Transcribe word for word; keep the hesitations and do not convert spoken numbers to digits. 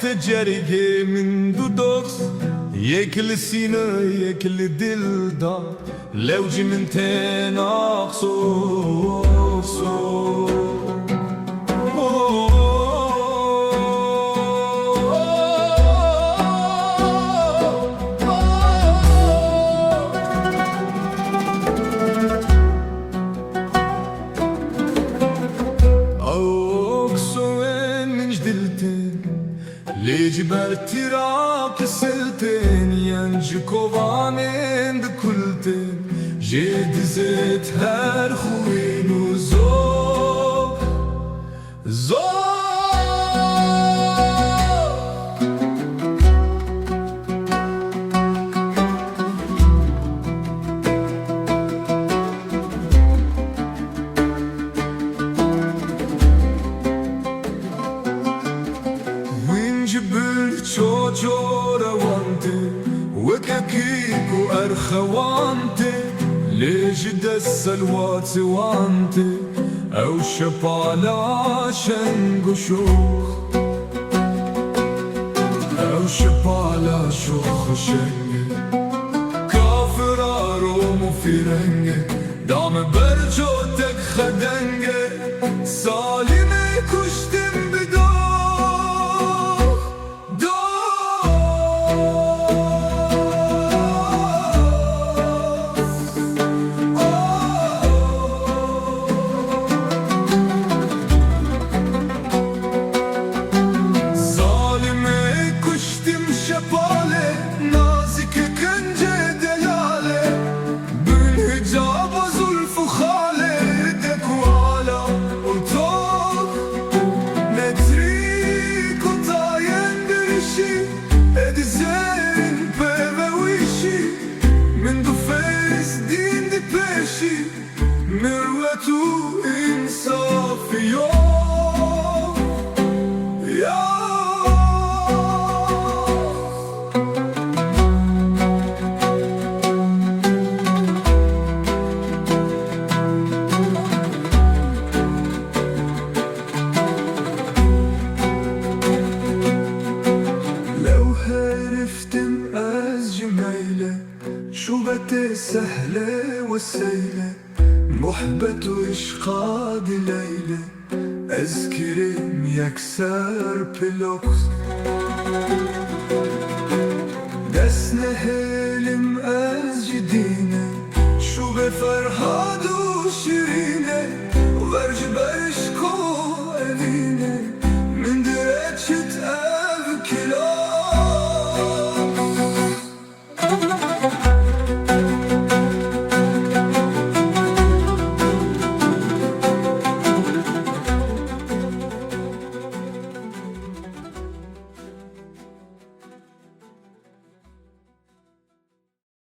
Ti cergê min du dost, yek li sîne, yek li dil da. Lewcî min tên aqso, aqso. Aqsoyên min ji dil tên. Lê ji ber tîra kisil tên, yên ji kovanên dikultên, jê dizêt her xwîn û zor, zor. Hûn ji bil çoço rewan tê, weke kî ku erxewan tê, lê ji dest selwatê wan tê, ew şepala şeng û şox. Ew şepala şox û şeng e, kafira Rom û fîreng e, dame ber cotek xedeng e, Salîmê kuştim bi dox, dox. Zalimê kuştim şepale, nazike kence delale, bin hicaba zulf û xale, dek û ala û tok, netrî kotayên dirişî, ê dizên pevewişî, min du feyz dîn di pêşî. Mirwet û însaf yok, yok. Lew heriftim ez ji meyle, şûbetê sehle we seyle. Muhbet û îşqa dileyle, ez kirim yekser pilox. Dest nehêlim ez ji dîne, şûbê Ferhad û Şirîne, wer ji ber îşko evîne, min direçit ev kilo.